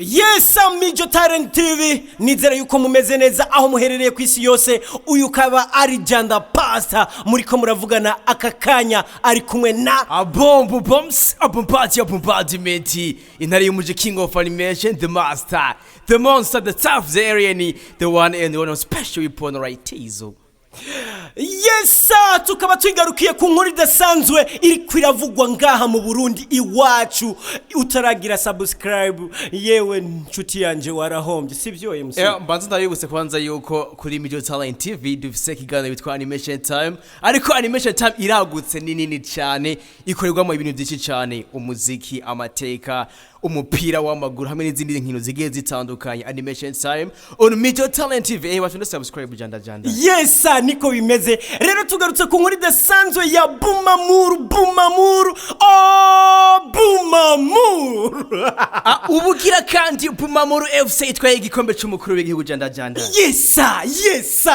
Yes, Mijo Talent TV, nizera yuko mumeze neza aho muherereye ku isi yose. Uyu kaba ari Janda Pastor muriko muravugana aka kanya, ari kumwe na Abombo bombs, abombati, abombardiment. Intare y'umuji, king of animation, the master, the monster, the tough, the alien, the one and the one special weapon, right Tizo. Yes, tukaba twigarukiye ku nkuru idasanzwe iri kwiravugwa ngaha mu Burundi iwacu. Utaragira subscribe, yewe nshuti yanje, warahombye, sibyo MC? Mbanza ndabibutse kwanza yuko kuri Mijo Talent TV dufise ikiganiro bitwa Animation Time, ariko Animation Time iragutse, ni nini cyane, ikorerwamo ibintu byinshi cyane: umuziki, amateka, umupira w'amaguru hamwe n'izindi nkino zigiye zitandukanye. Animation Time on Mijo Talent TV. Bafite subscribe, janda janda. Yes, niko bimeze. Rero tugarutse ku nkuru idasanzwe ya Bumamuru, Bumamuru, oh Bumamuru. Ah, ubugira kandi Bumamuru FC itwaye igikombe c'umukuru w'igihugu, janda janda. Yes,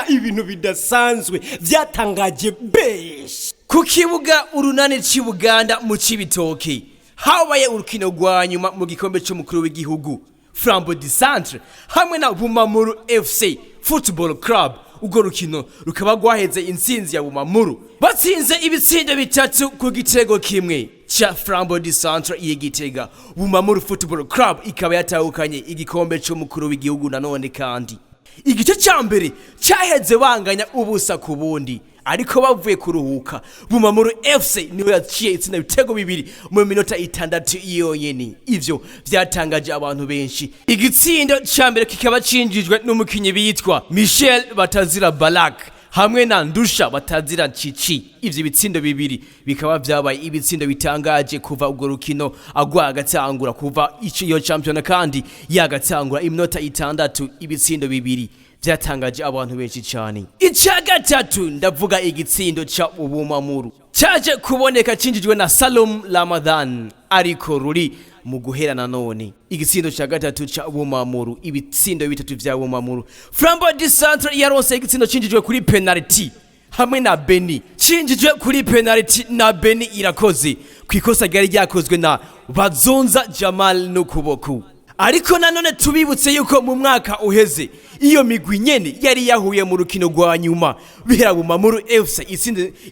ibintu bidasanzwe byatangaje benshi. Ku kibuga Urunani c'i Buganda mu Cibitoke habaye urukino rwa nyuma mu gikombe c'umukuru w'igihugu, Flambeau du Centre hamwe na Bumamuru FC Football Club. Urwo rukino rukaba rwaheze intsinzi ya Bumamuru, batsinze ibitsindo 3 ku gitego 1 ca Flambeau du Centre y'Igitega. Bumamuru Football Club ikaba yatahukanye igikombe c'umukuru w'igihugu. Nanone kandi igice cya mbere cyaheze banganya 0-0, ariko bavuye kuruhuka Bumamuru FC niwe yaciye itsinda ibitego 2 mu minota 6 yonyene. Ivyo vyatangaje abantu benshi. Igitsindo cya mbere kikaba cinjijwe n'umukinyi bitwa Michel Batazira Balak hamwe na Ndusha Batazira Cici. Ivyo bitsindo 2 bikaba vyabaye ibitsindo bitangaje kuva urwo rukino agwa agatangura, kuva iyo champion kandi yagatangura, iminota 6 ibitsindo 2 vyatangaje abantu benshi cyane. Icya gatatu, ndavuga igitsindo ca Ubumamuru cyaje kuboneka cinjijwe na Salom Ramadan, ariko ruri mu guhera. Nanone igitsindo cya gatatu ca Bumamuru, ibitsindo 3 vya Bumamuru. Flambeau du Centre yaronse igitsindo cinjijwe kuri penalty hamwe na Beni, cinjijwe kuri penalty na Beni Irakoze ku ikosa ryari ryakozwe na Bazonza Jamal n'ukuboko. Ariko nanone tubibutse yuko mu mwaka uheze iyo migwi nyene yari yahuye mu rukino rwa nyuma, bihera Bumamuru FC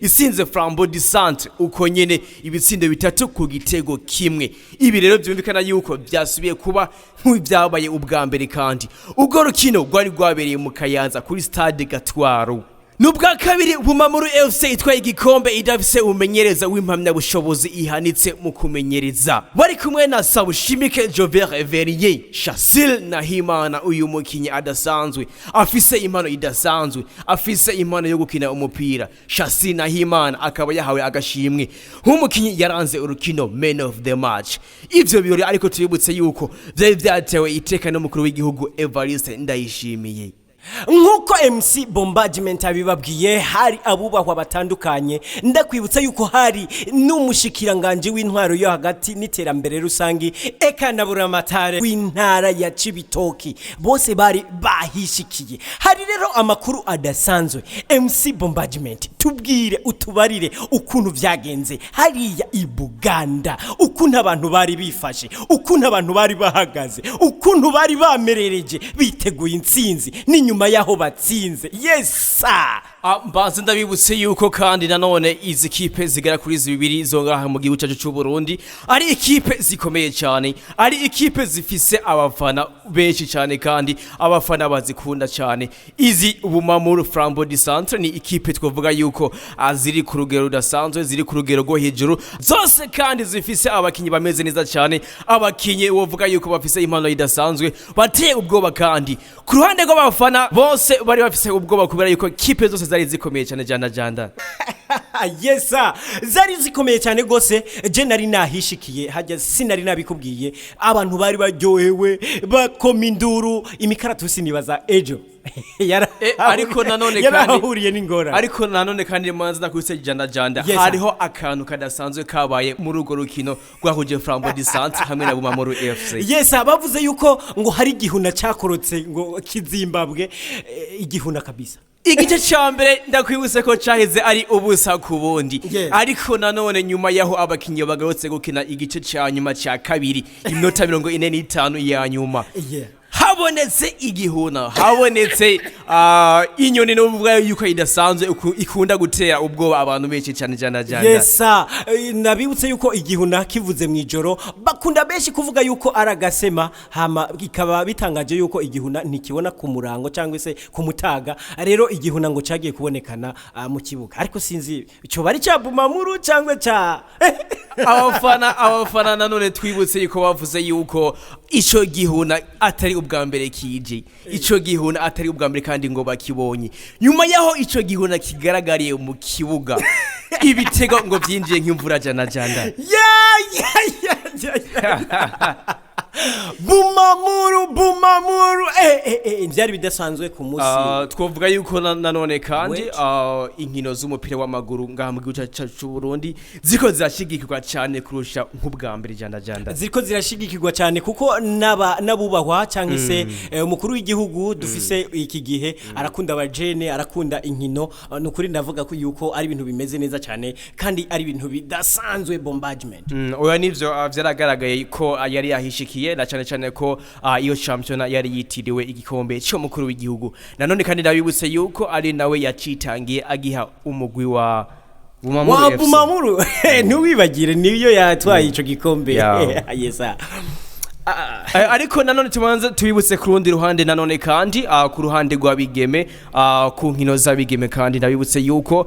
isinze Flambeau du Centre uko nyene ibitsindo 3 ku gitego 1. Ibi rero byumvikana yuko byasubiye kuba nk'ibyabaye ubwa mbere, kandi ubwo rukino rwari rwabereye mu Kayanza kuri Stade Gatwaro. Nubwa kabiri Bumamuru FC itwaye igikombe idafise umenyereza w'impamyabushobozi ihanitse mu kumenyereza. Bari kumwe na Sabushimike Jover Verrier, Shasil Nahimana, uyu mukinyi adasanzwe, afise impano idasanzwe, afise impano yo gukina umupira. Shasil Nahimana akaba yahawe agashimwe nk'umukinyi yaranze urukino, man of the match. Ivyo birori ariko tubibutse yuko vyari vyatewe iteka n'umukuru w'igihugu Evariste Ndayishimiye. Nk'uko MC Bombardment abibabwiye, hari abubahwa batandukanye. Ndakwibutsa yuko hari n'umushikiranganje w'intwaro yo hagati n'iterambere rusangi, eka na buramatare w'intara ya Cibitoki, bose bari bahishikiye. Hari rero amakuru adasanzwe. MC Bombardment, tubwire, utubarire ukuntu vyagenze hariya i Buganda, ukuntu abantu bari bifashe, ukuntu abantu bari bahagaze, ukuntu bari bamerereje biteguye intsinzi n'inyuma y'aho batsinze. Yesa. Ah, mbanze ndabibutse yuko kandi nanone izi kipe zigera kuri zibiri zo ngaha mu gihugu cyacu cy'u Burundi ari ikipe zikomeye cyane, ari ikipe zifise abafana benshi cyane kandi abafana bazikunda cyane. Izi Bumamuru, Flambeau du Centre ni ikipe twavuga yuko ziri ku rugero rudasanzwe, ziri ku rugero rwo hejuru zose, kandi zifise abakinyi bameze neza cyane, abakinyi wovuga yuko bafise impano idasanzwe, bateye ubwoba. Kandi ku ruhande rw'abafana bose bari bafise ubwoba kubera yuko kipe zose zari zikomeye cyane, janda janda. Yesa, zari zikomeye cyane rwose. Je nari nahishikiye hajya, sinari nabikubwiye. Abantu bari baryohewe, bakoma induru, imikaratusi nibaza ejo Ariko nanone kandi yarahuriye n'ingorane. Ariko nanone kandi manzi nakubise, janda janda, Yes, hariho akantu kadasanzwe kabaye muri urwo rukino rwahuje Flambeau du Centre hamwe na Bumamuru FC. Yesa, bavuze yuko ngo hari igihuna cyakorotse ngo kizimbabwe, igihuna kabisa. Igice ca mbere, ndakwibutse ko caheze ari 0-0. Ariko nanone nyuma yaho abakinyi bagarutse gukina igice ca nyuma ca kabiri, iminota 45 ya nyuma, habonetse igihuna, habonetse inyoni n'uvuga yuko idasanzwe, ikunda gutera ubwoba abantu benshi cyane cyane cyane. Yesa, nabibutse yuko igihuna kivuze mu ijoro bakunda benshi kuvuga yuko ari agasema, hama bikaba bitangaje yuko igihuna ntikibona ku murango cyangwa se ku mutaga. Rero igihuna ngo cagiye kubonekana mu kibuga, ariko sinzi cyo bari ca Bumamuru cyangwa ca Abafana nanone twibutse yuko bavuze yuko ico gihuna atari ubwa mbere kije, ico gihuna atari ubwa mbere kandi ngo bakibonye. Nyuma yaho ico gihuna kigaragariye mu kibuga, ibitego ngo vyinjiye nk'imvura jana jana. Ya. Bumamuru, Bumamuru, byari bidasanzwe ku munsi. Twovuga yuko nanone kandi Wait. Inkino z'umupira w'amaguru ngaha mu gihugu cyacu c'u Burundi ziko zirashigikirwa cyane kurusha nk'ubwa mbere jana jana. Ziriko zirashigikirwa cyane kuko naba nabubahwa cyangwa se umukuru w'igihugu dufise iki gihe arakunda abajene, arakunda inkino. Ni ukuri ndavuga ko yuko ari ibintu bimeze neza cyane kandi ari ibintu bidasanzwe, bombardment. Oya, nivyo, vyaragaragaye ko yari yahishikiye, na cyane cyane ko iyo championa yari yitiriwe igikombe cy'umukuru w'igihugu. Nanone kandi ndabibutse yuko ari nawe yacitangiye agiha umugwi wa Bumamuru Wa FC. Bumamuru, ntiwibagire niyo yatwaye ico gikombe. Yesa. Ariko nanone tubanze tubibutse ku rundi ruhande nanone kandi ku ruhande rw'abigeme, ku nkino z'abigeme kandi ndabibutse yuko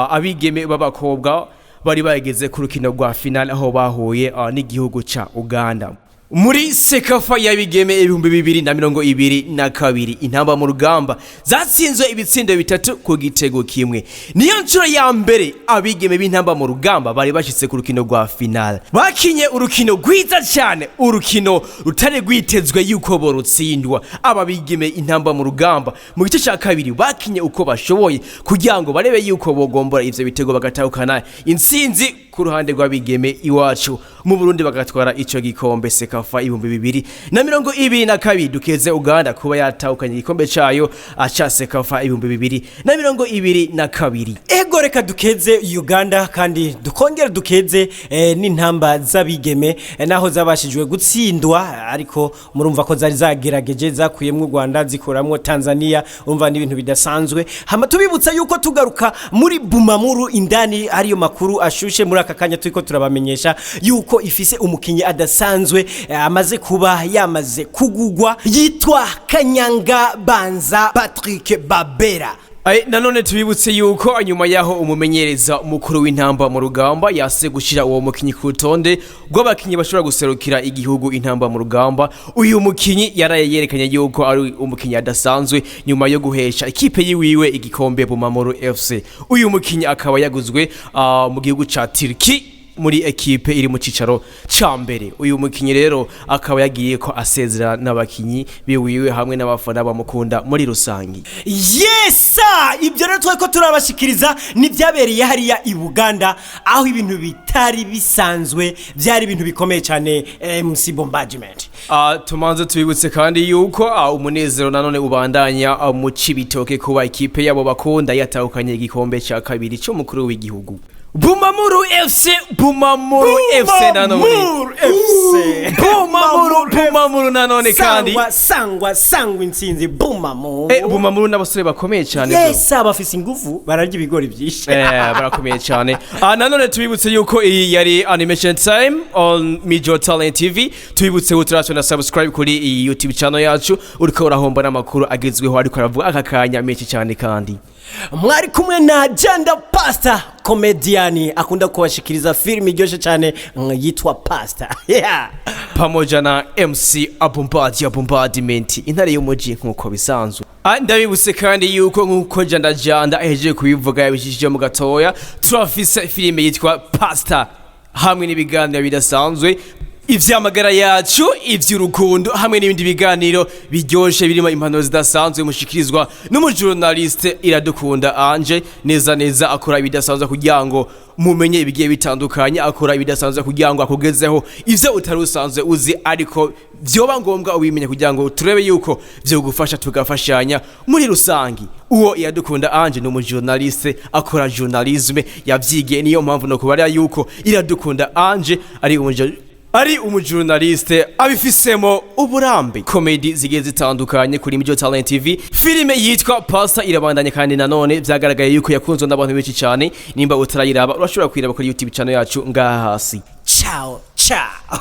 abigeme b'abakobwa bari bageze ku rukino rwa finale aho bahuye n'igihugu ca Uganda muri CECAFA y'abigeme 2022. Intamba mu rugamba zatsinzwe ibitsindo 3-1. Niyo nshuro ya mbere abigeme b'intamba mu rugamba bari bashyitse ku rukino rwa finale. Bakinye urukino rwiza cyane, urukino rutari rwitezwe yuko borutsindwa. Aba bigeme intamba mu rugamba mu gice cya kabiri bakinye uko bashoboye kugira ngo barebe yuko bogombora ivyo bitego, bagatahukana intsinzi ku ruhande rw'abigeme iwacu mu Burundi, bagatwara ico gikombe CECAFA 2022. Dukeze Uganda kuba yatahukanye igikombe cayo ca CECAFA 2022. Ego, reka dukeze Uganda kandi dukongere dukeze n'intamba z'abigeme, naho zabashijwe gutsindwa, ariko murumva ko zari zagerageje, zakuyemwo u Rwanda, zikuramwo Tanzania, urumva n'ibintu bidasanzwe. Hama tubibutsa yuko tugaruka muri Bumamuru indani ariyo makuru ashushe muri aka kanya turiko turabamenyesha yuko ifise umukinyi adasanzwe, amaze kuba yamaze kugugwa, yitwa Kanyanga Banza Patrick Babera. Ay, nanone tubibutse yuko nyuma yaho umumenyereza mukuru w'intamba mu rugamba yase gushyira uwo mukinyi ku rutonde rw'abakinyi bashobora guserukira igihugu intamba mu rugamba, uyu mukinyi yaraye yerekanye yuko ari umukinyi adasanzwe nyuma yo guhesha ikipe yiwiwe igikombe Bumamuru FC. Uyu mukinyi akaba yaguzwe mu gihugu ca Turkey muri ekipe iri mu cicaro ca mbere. Uyu mukinyi rero akaba yagiye ko asezera n'abakinyi biwiwe hamwe n'abafana bamukunda muri rusangi. Yesa, ibyo rero twari ko turabashikiriza n'ibyabereye hariya i Buganda, aho ibintu bitari bisanzwe, byari ibintu bikomeye cyane, MC Bombardment. Tumanze tubibutse kandi yuko umunezero nanone ubandanya mu Cibitoke kuba ikipe yabo bakunda yatahukanye igikombe ca kabiri c'umukuru w'igihugu, Bumamuru FC. Bumamuru FC nanone. Bumamuru FC. Bumamuru, Bumamuru nanone kandi. Sangwa sangwa sangwa, intsinzi Bumamuru. Bumamuru n'abasore bakomeye cyane bro. Yesa, bafise ingufu, bararya ibigori byinshi. Barakomeye cyane. Nanone tubibutse yuko iyi yari Animation Time on Mijo Talent TV. Tubibutse ko turasona subscribe kuri iyi YouTube channel yacu, uriko urahomba n'amakuru agezweho ariko aravuga aka kanya menshi cyane kandi. Mwari kumwe na Janda Pastor comedian, akunda kubashikiriza filimi iryoshe cyane yitwa Pastor, yeah. Pamoja na MC Abombadi Abombardiment, intare y'umuji nkuko bisanzwe. Ndabibutse kandi yuko nkuko Janda Janda ahejeje kubivuga, yabishishije mu gatoya, turafise filime yitwa Pastor hamwe n'ibiganiro bidasanzwe. Ivy'amagara yacu, ivy'urukundo hamwe n'ibindi biganiro biryoshe birimo impanuro zidasanzwe mushikirizwa n'umujournaliste Iradukunda Anje. Neza neza akora ibidasanzwe kugira ngo mumenye ibigiye bitandukanye, akora ibidasanzwe kugira ngo akugezeho ivyo utari usanzwe uzi, ariko vyoba ngombwa ubimenye kugira ngo turebe yuko vyogufasha, tugafashanya muri rusangi. Uwo Iradukunda Anje ni umujournaliste, akora journalisme, yavyigiye. Niyo mpamvu no kubarira yuko Iradukunda Anje ari umujournaliste abifisemo uburambe. Comedy zigiye zitandukanye kuri Mijo Talent TV. Filime yitwa Pastor irabandanya, kandi nanone vyagaragaye yuko yakunzwe n'abantu benshi cyane. Nimba utarayiraba, urashobora kuyiraba kuri YouTube channel yacu ngaha hasi. Ciao ciao.